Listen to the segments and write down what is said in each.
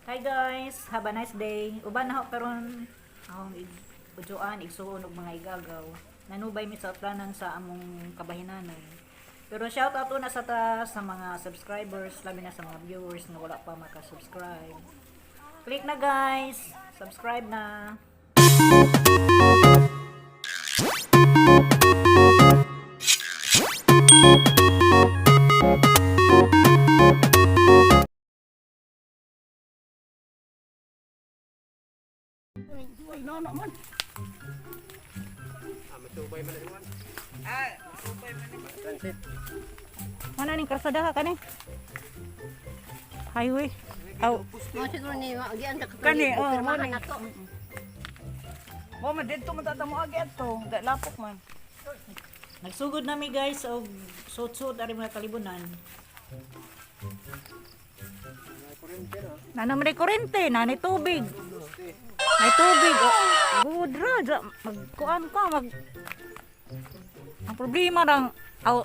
Hi guys, have a nice day. Uban na ho karon akong ujuan igsuon og mga igagaw. Nanubay mi sa uplanan sa among kabahinanan. Pero shout out una sa ta sa mga subscribers, labi na sa mga viewers na wala pa maka-subscribe. Click na, guys, subscribe na. Mana ning karsada kani? Highway. Aw, Mo siguro ni gian sa Kani, oh, pirmahan mani. na to. Mo man didto man tata mo agi adto, dai lapok man. Nagsugod nami, guys, og suot-suot ari mga kalibunan. Nana man kurente, nani tubig. May tubig. Oh, good ra, magkuan ka mag. Ang problema lang aw.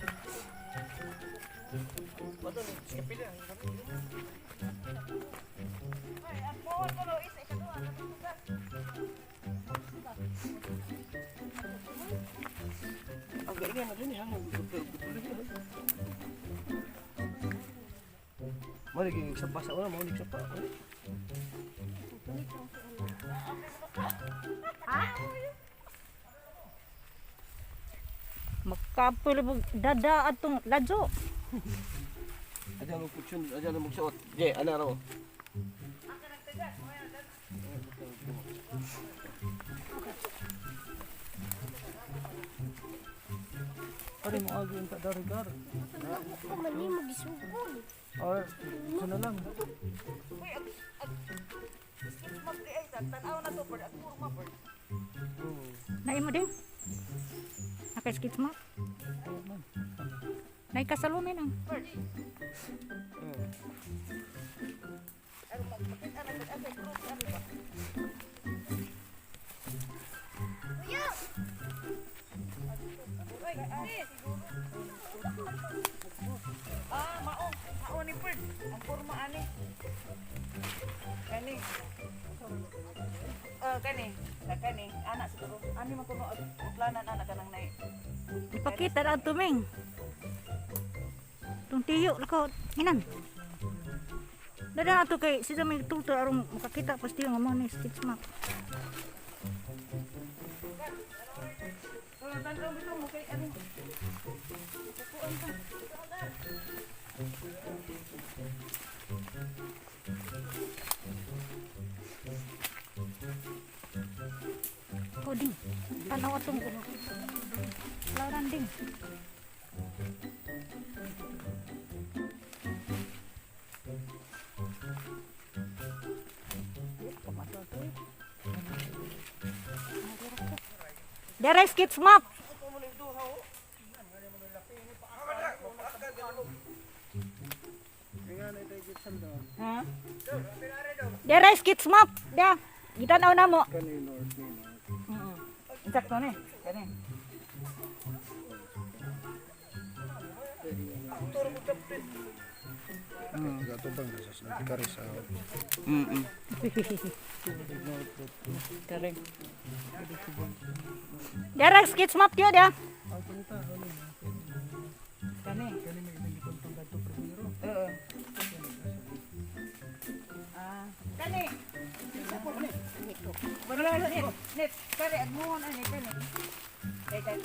Mo lagi sa pa sa una, mo lagi sa pa. Makapil dada atong ladyo. Adya mo putsun, adya mo magsuot. Je, ana raw. Pare mo agi ang kadarigar. Mali mo gisugol. Or ito na lang. Naimo din. Naka-sketch map. Nay kasalumi nang. Ah, mao, mao ni Bird. Ang porma ani. Kani. Ah, kani. Na kani, ana siguro. Ani man kuno uplanan ana kanang nay. Ipakita na tuming. Tung tiyo lako inan. Dada ato kay sila may tulto aron makakita pas tiyo nga mo ni sketch map. Oh, tan-aw bitaw mo kay ani. O ding. Tanaw atong laran ding. Dere sketch map. Ha? Dere sketch map. Da. Gitanaw na mo. Kani north ni north. Insakto ni. Kani. Gatubang sa kari sa Kare. Dere sketch map tiyo da. Kani. Oo. Ah, kani. Wala net, net, kare agmuhon ani kani. Kay kay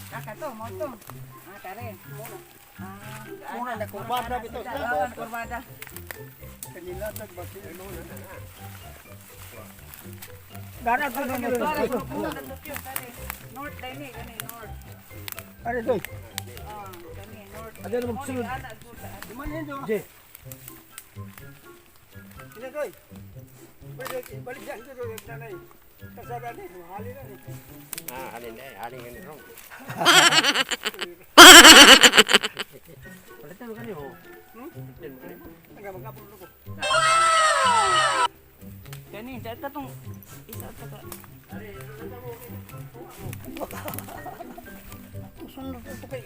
kaka to, mo to. Ah, kare. Ah, muna na kurbada bitaw. Oo, kurbada. Kanilatag ba si ano na? Dara ko na kare. North dai ni kani north. Are doy. Ah, kani north. Adya mo magsulod. Ana gud. Je. Ina doy. Balik balik diyan doy nanay. Kasada ni, mahali na ni. Ah, alin eh, alin yun wrong. Palitan mo kanyo. Hmm? Palitan mo kanyo. Taga magapon ko. Kani, dai ka tong isa ta ka.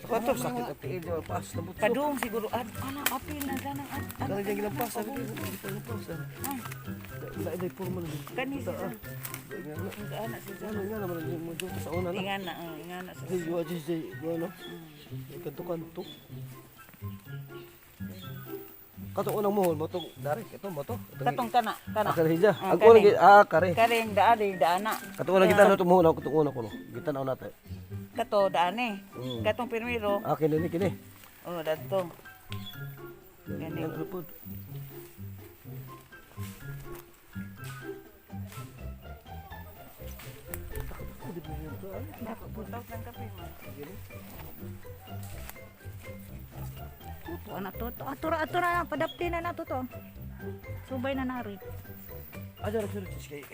Kato sakit. Tiil di pas na butso. Padung siguro ad ana apil na danang ad. Kana dyan gilampas, sabi ko, gilampas. Dai dai puro man. Kani siya. Nga na. Ana siya. Ano nga naman mo dito sa una na. Ingana, oh, ingana sa. Ay, wa jis jay, ano? Kanto-kanto. Kato unang mohon mo tong dari ito mo to. Katong kana, kana. Ah, kare siya. Ah, Ang unang kani. ah kare. Kare ang daan, eh, daana. Kato unang kita no tumuhon ako katong una ko no. Kita na natin. Kato daane. Katong pirmiro. Ah, kini ni kini. Oh, dadto. Gani. Ano po? Butaw ng kape mo. Tuto ana to. To atura atura na padapti na nato to. Subay na nari. Aja ra sir kay.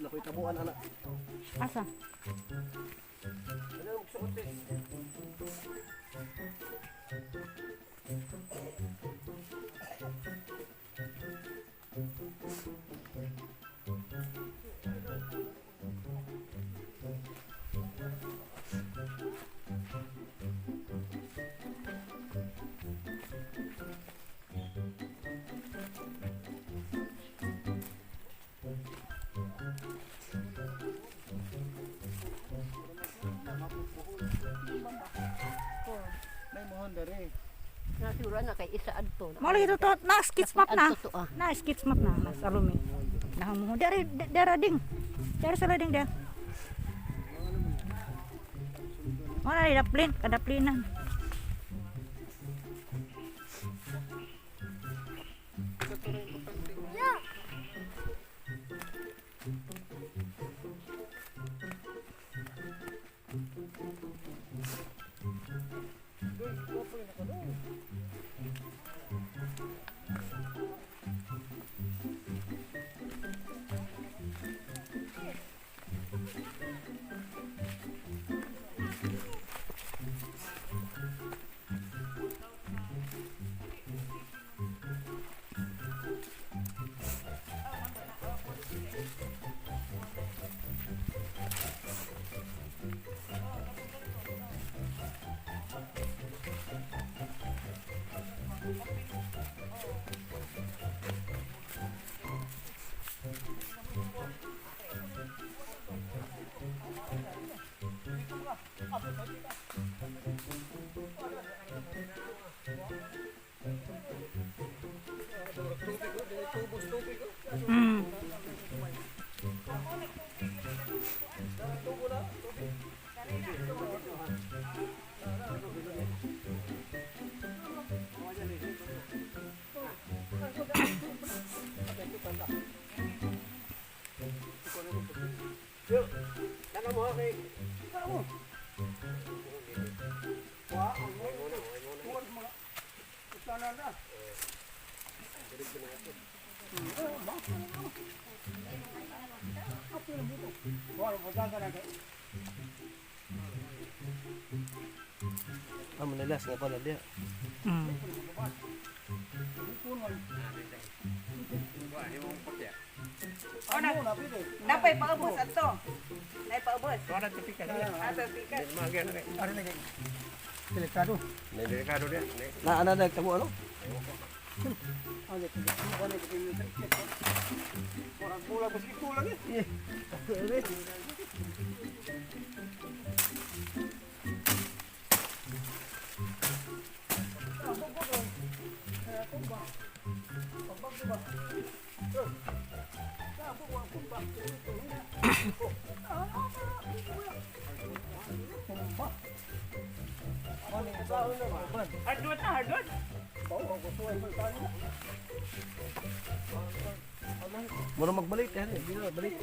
Nakoy tabuan ana. Asa? Ano magsuot eh? Nasiguro na kay isa adto. Mo lagi to na sketch map na. Adto to ah. Na sketch map na mas alumi. Nahamo dari dara ding. Dari sa ding dia. Wala ni daplin, kadaplinan. Ah, manalas nga pala dia. Oh, na. Napay paubos adto. Nay paubos. Wala tipika niya. Ato pikas. Magyana rin. Ari lagi. Delikado. May delikado niya. Na ana na tamo ano? Ano ito? Ano ito? Orang bola basket tulang eh. Hardwood na, hardwood. Mura magbalik eh, di na balik.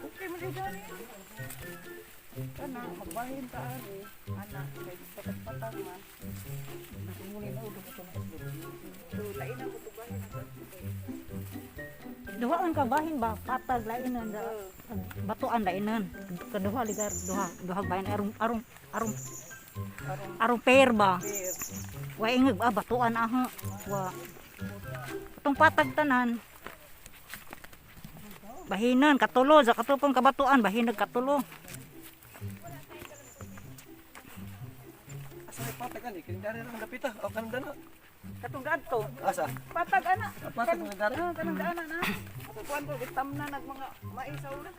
Okay man kay dani. Kana magbahin ta ari. Ana kay patag-patag man. So lain ang kutubahin ang Duha man ka bahin ba patag lainan da batuan lainan. Kaduha ligar duha duha bahin arong arong arong arong pair ba. pair. Wa ingag ah, batuan aho. Wa. Atong patag tanan. Bahinan katulo sa katupong kabatuan bahinag katulo. Asa may patag ani? Kini dari lang dapita. O kanang dana. Katong gadto. Asa? Patag ana. Patag nga dari. Ah, kanang daanan na. Kuan ko gitamna nag mga maisaw na.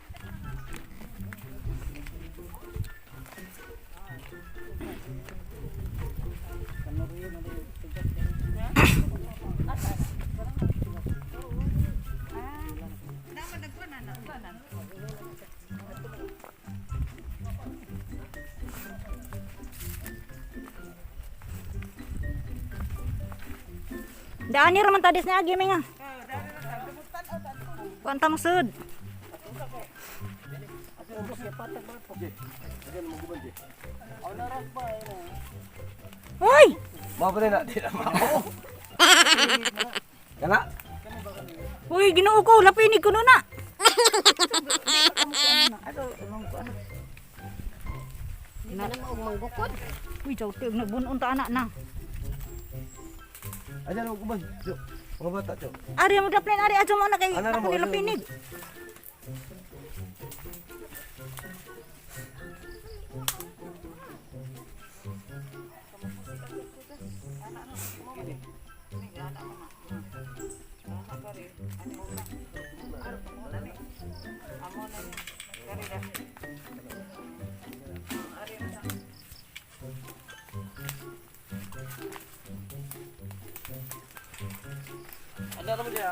Daan ni raman tadis ni agi nga. Kuan ta sud. Hoy! Mao pa na di na mao. Kana? Uy, Ginoo ko, lapinig ko na. Di ka na maog manggukod. Uy, jaw ti nagbunon ta anak na. Ayan mo guban. Jo. Mga bata jo. Ari mo daplin ari adyo mo na kay Ana ra ako mo, ni ana ra mo. lapinig. Ano ra mo diya?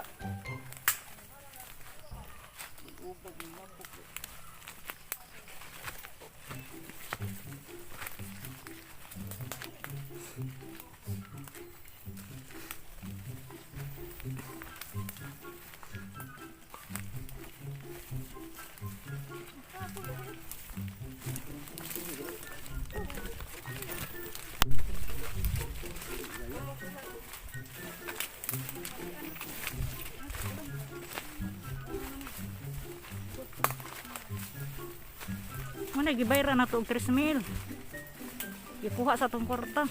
Mo na gibayra na to og 3,000. Gikuha sa tong kwarta.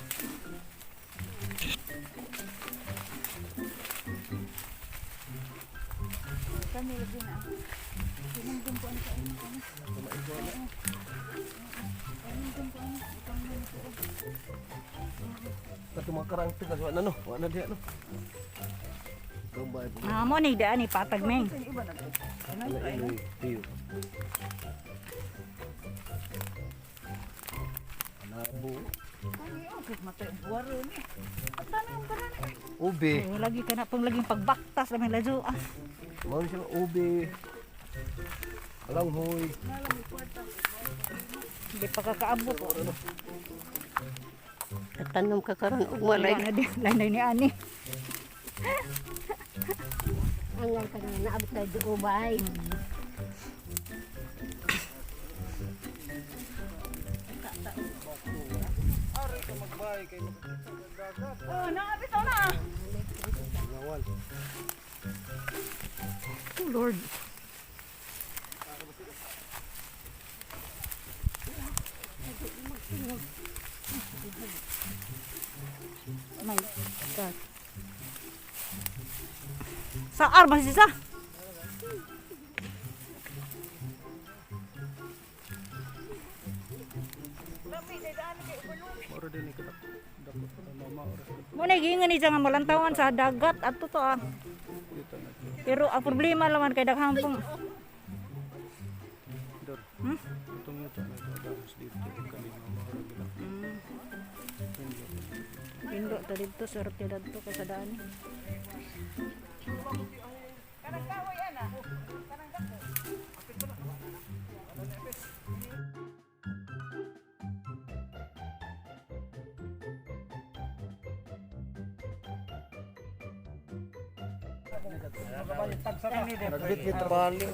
Kato mga karang tigas wa na no. Wa na diya no. Gambay po. Ah, mo ni daan ni patag meng. Ana iloy tiyo. Labo. Ube. Oh, lagi ka na pong laging pagbaktas lamang ladyo. Ah, Mao ni siya ube. Alanghoy. hindi pa kakaabot. Tanom ka karon og malay. Wala na di, lain ni ani. Angal ka na naabot tayo di ubay. Oh, naa bitaw na. Lawal. Oh Lord. My God. Sa armas isa. Moro din ni kadak. Dakot na mama oras Mo na giingon ni siya nga malantawan sa dagat at to ah. dito na. Pero ang problema laman kay daghang pong Dor. Itong yuta na ito dahos dito kani mama ora gila. pindo ta dito swerte dadto kay sa daan. Nagbit bali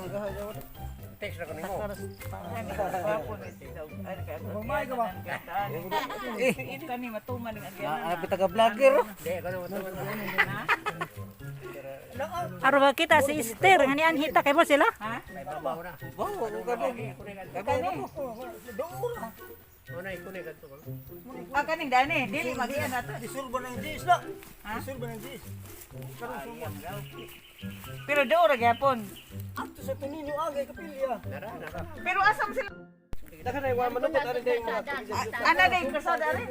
Eh, kani matuman ning agyanan. taga vlogger. Aro ba kita si Esther nga nian hita kay mo sila? Wow, ko ka. Ah, kaning dani, dili magian ato. Disulba ng GS na. Disulba ng GS. Karon sulba. Pero do ra gyapon. Ato sa Tonino agay kapilya. Pero asam sila? Daghan ay wa manugot ani day mga Ana day kasada ari.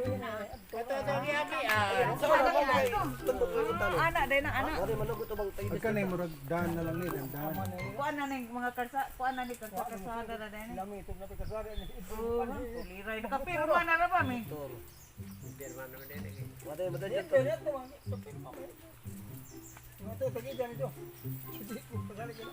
Sa wala ba kay tumbok ng talo. Ana day na ana. Wala manugot ubang tayo. Pagka na murag daan na lang ni daan. Kuan na ning mga karsa, kuan na ni karsa kasada na day. Lami itong napi kasada ni. Oh, liray nakapirma na ra ba mi? Wala madadyan. Ito tagidan ito. Hindi ko pasali ka.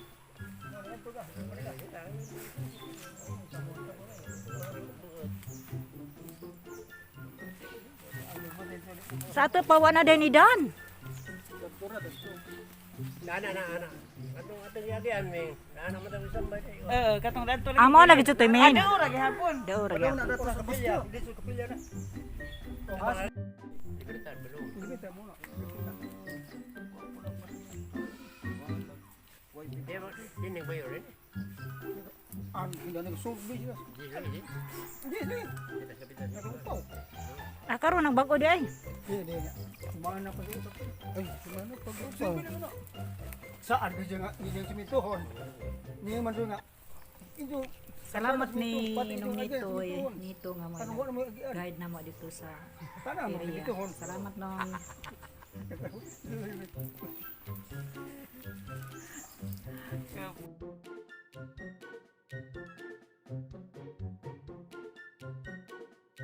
Sa ato pa wa na day ni Dan. Oo, katong danto lagi. Amo lagi jud to main. Ano ra gihapon? Daw ra gyud. Sa kapilya, hindi sa kapilya na. Ang hindi na nagsulbi siya. Hindi, hindi. Narupaw. Ah, karon ang bag-o di ay. Hindi, hindi. Kumana pa siya. Ay, kumana pa siya. Saan ba siya nga? Hindi siya simituhon. Hindi man siya nga. Ito. Salamat ni Pati ito nung nga nito dyan, eh, simituhon. nito nga Ano mo wala mo agian? guide na mo dito sa Sana mo area. simituhon. Salamat nung.